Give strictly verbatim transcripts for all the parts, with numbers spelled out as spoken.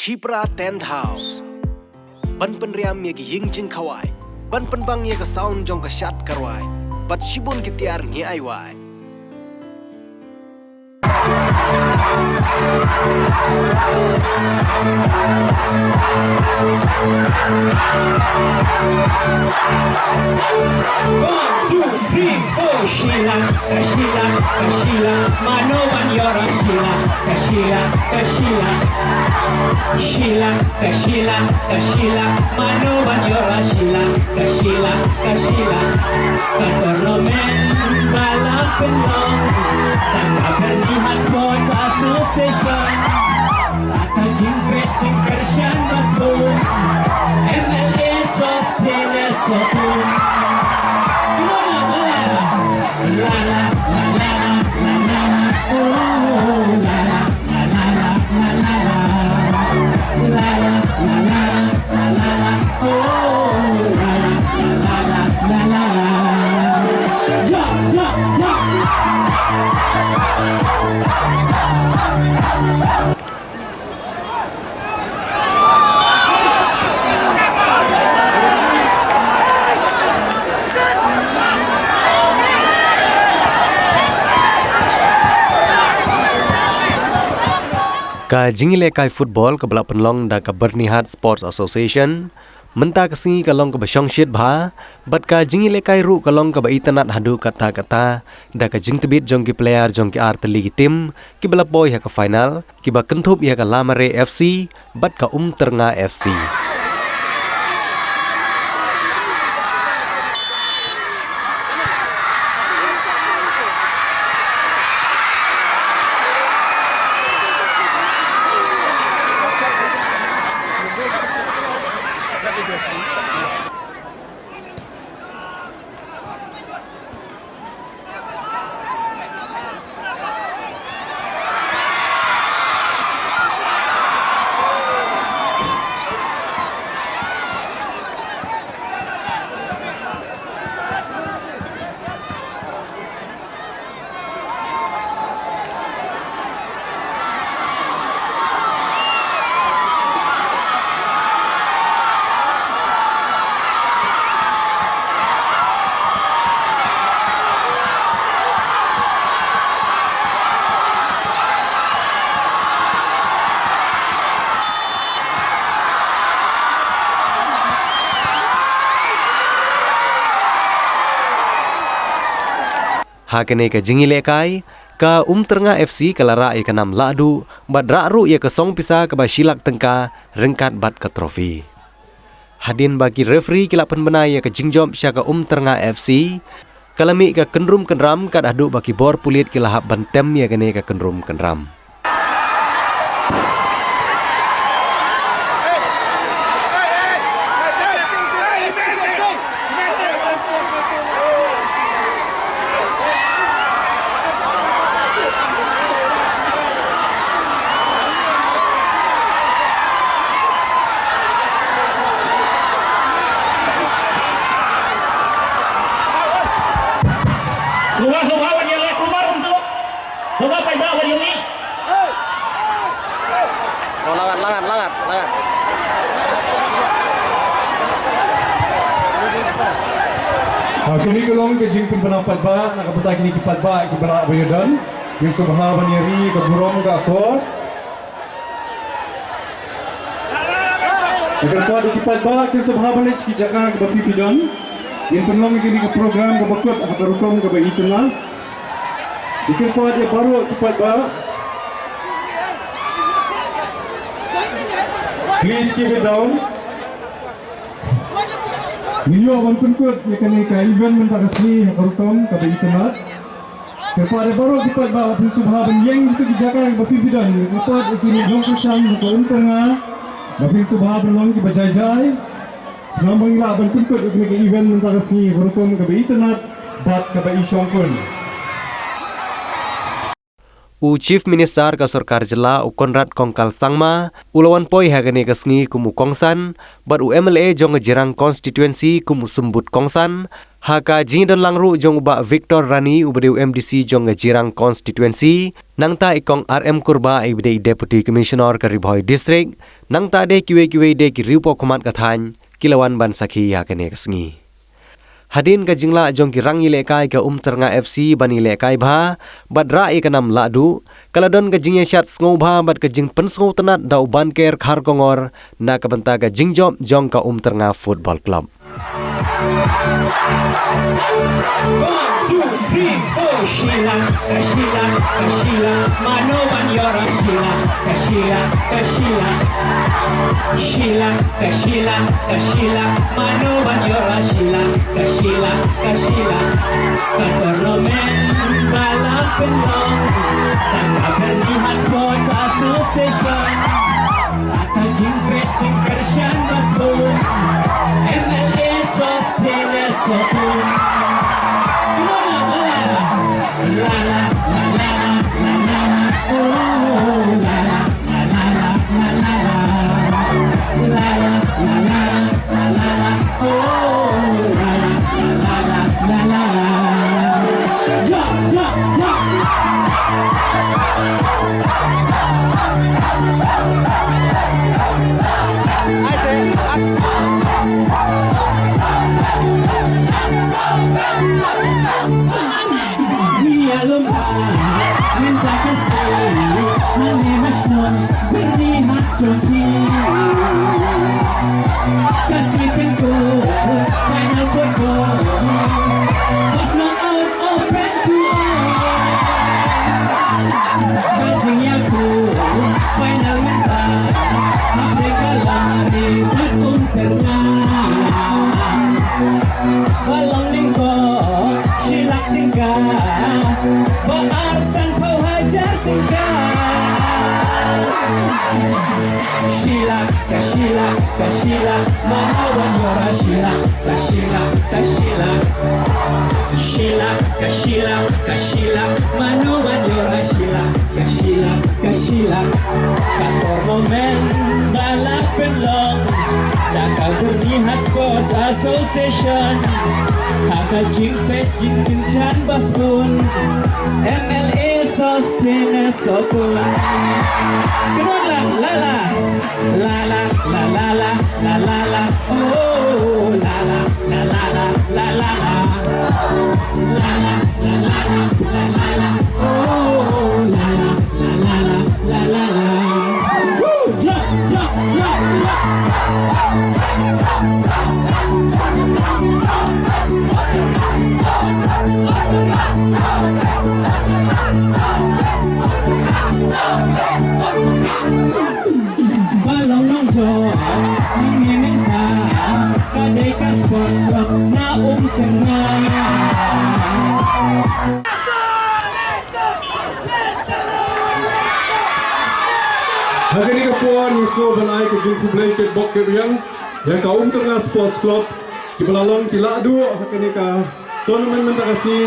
Shipra Tent House. Ban pynriam ïa ki ïing jingkhawai, ban pynbang ïa ka sound jong ka shad ka rwai, bad shibun ki tiar ngi ai wai. One, two, three, four. Shila, ka shila, ka shila, mano ban ïoh ra shila, ka shila, ka shila. Shila, ka shila, ka shila, mano ban ïoh ra shila, ka shila, ka shila. Ka tournament ba la pynlong tang ka Byrnihat Sports Association. Ka jingpeit jingkyrshan ba suk, M L A Sosthenes Sohtun. Come on, la la la la la la la la, oh, la la la la la la la. La la la la la la la, oh, la la la la la la. Jump, jump, jump. Ka jingïalehkai football kaba la pynlong da ka Byrnihat Sports Association mynta ka sngi ka long kaba shongshit bha, bad ka jingïalehkai ruh ka long kaba itynnad haduh katta katta, da ka jingtbit jong ki player jong ki artylli ki team kiba la poi ha ka final, kiba kynthup ïa ka Lamare F C bad ka Umtyrnga F C. Ha kane ka jingïalehkai, ka Umtyrnga F C ka la rah ïa ka nam lahduh bad rah ruh ïa ka song pisa kaba shi lak tyngka ryngkat bad ka trophy. Hadien ba ki referee ki la pynbna ïa ka jingjop sha ka Umtyrnga F C, ka la mih ka kynrum kynram kat haduh ba ki bor pulit ki la hap ban tem ïa kane ka kynrum kynram. Sngewbha, sngewbha ban ïaleh kumba kumto. Sngewbha paidbah ban ïohi. Oh, langat, langat, langat, langat. Ah, kine ki long ki jingpynbna paidbah, na ka bynta kine ki paidbah kiba lah ban ïadon. Ïa sngewbha ban ïa ri ka burom ka akor. Kyrpad ïa ki paidbah, ki sngewbha ban leit sha ki jaka kiba phi phi don. Ngin pynlong ïa kane ka program kaba kut ha ka rukom kaba itynnad. Kyrpad ïa baroh ki paidbah. Please keep it down. Ngin ïoh ban pynkut ïa kane ka event mynta ka sngi ha ka rukom kaba itynnad. Kyrpad ïa baroh ki paidbah, phin sngewbha ban ïeng ha ki jaka kiba phi phi don. Kyrpad ïa ki nongkyrshan jong ka Umtyrnga ba phin sngewbha ban long kiba jai jai. Namar ba ngin lah ban pynkut ïa kane ka event mynta ka sngi ha ka rukom kaba itynnad bad kaba ishongkun. U Chief Minister ka Sorkar Jylla, u Conrad Kongkal Sangma, u la wan poi ha kane ka sngi kum u kongsan, bad u M L A jong ka Jirang Constituency kum u symbud kongsan, Ha ka jingdon lang ruh jong u Bah Victor Rani, uba dei u M D C jong ka Jirang Constituency, nangta i Kong R M Kurbah, iba dei i Deputy Commissioner ka Ri Bhoi District, nangta de kiwei kiwei de ki riewpawkhmat ka thaiñ, ki la wan ban sakhi ha kane ka sngi. Hadien ka jinglah jong ki rangïalehkai ka Umtyrnga F C ban ïalehkai bha bad rah ïa ka nam lahduh, ka la don ka jingïashad sngewbha bad ka jingpynsngewtynnad da u Banker Kharkongor na ka bynta ka jingjop jong ka Umtyrnga Football Club. One, two, three, four. Shilak, ka shilak, ka shilak, mano ban ïoh ra shilak, ka shilak, ka shilak. Shilak, ka shilak, ka shilak, mano ban ïoh ra shilak, ka shilak, ka shilak. Ka tournament ba la pynlong da ka Byrnihat Sports Association. Ka jingpeit jingkyrshan ba suk, M L A Sosthenes Sohtun. Come on, la la la la la la la la la, oh, la la la la la la la. La la la la la la la, oh, la la la la la la. Jump, jump, jump. Open to all. Ka jingïakhun final mynta ha pdeng ka lari bad Umtyrnga. Ba long nyngkong shi lak tyngka, ba ar sanphew hajar tyngka. Shi lak, ka shi lak, ka shi lak, mano ban ïoh ra shi lak, ka shi lak, ka shi lak. Shi lak, ka shi lak, ka shi lak, mano ban ïoh ra shi lak, ka shi lak, ka shi lak. Ka tournament ba la pynlong da ka Byrnihat Sports Association. Ha ka jingpeit jingkyrshan ba suk, M L A Sosthenes Sohtun. Come on, la, la, la. La la la la la la la la, oh, la la la la la la la la. La la la la la la la la, oh, la la la la la la la. Woo! Jump, jump, jump, jump. Ba long nongjop mynta ka dei ka Sports Club na Umtyrnga. Ha kane ka por ngi sngewbha ban ai ka jingkhublei kitbok kitrwiang ïa ka Umtyrnga Sports Club, kiba la long ki lahduh ha kane ka tournament mynta ka sngi.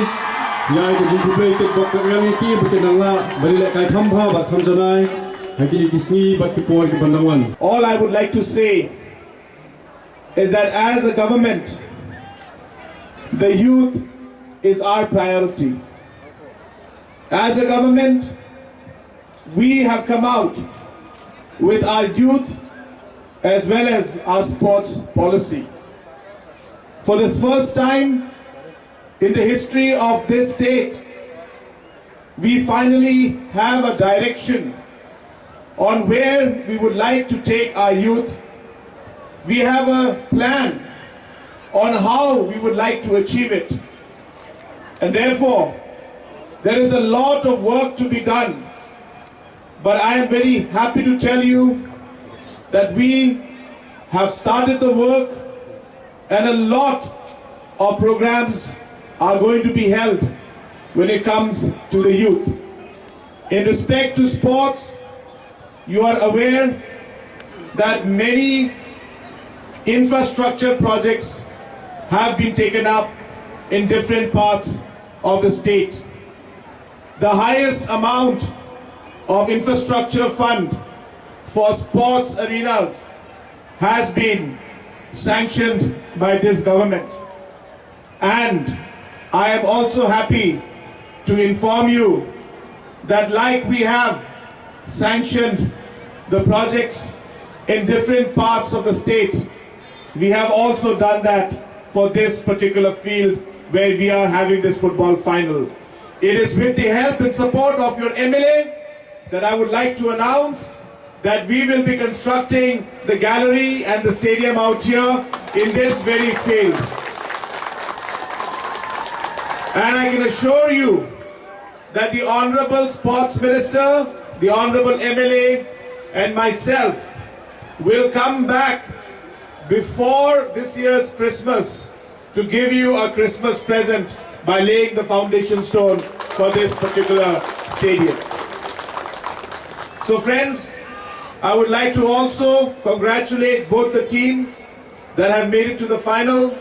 Ngi ai ka jingkhublei kitbok kitrwiang ïa ki ba ki nang lah ban ïalehkai kham bha bad kham janai ha kine ki sngi bad ki por kiban dang wan. All I would like to say is that as a government, the youth is our priority. As a government, we have come out with our youth as well as our sports policy. For this first time in the history of this state, we finally have a direction on where we would like to take our youth. We have a plan on how we would like to achieve it. And therefore, there is a lot of work to be done. But I am very happy to tell you that we have started the work, and a lot of programs are going to be held when it comes to the youth. In respect to sports, you are aware that many infrastructure projects have been taken up in different parts of the state. The highest amount of infrastructure fund for sports arenas has been sanctioned by this government. And I am also happy to inform you that, like we have sanctioned the projects in different parts of the state, we have also done that for this particular field where we are having this football final. It is with the help and support of your M L A that I would like to announce that we will be constructing the gallery and the stadium out here in this very field. And I can assure you that the Honorable Sports Minister, the Honorable M L A, and myself will come back before this year's Christmas to give you a Christmas present by laying the foundation stone for this particular stadium. So, friends, I would like to also congratulate both the teams that have made it to the final.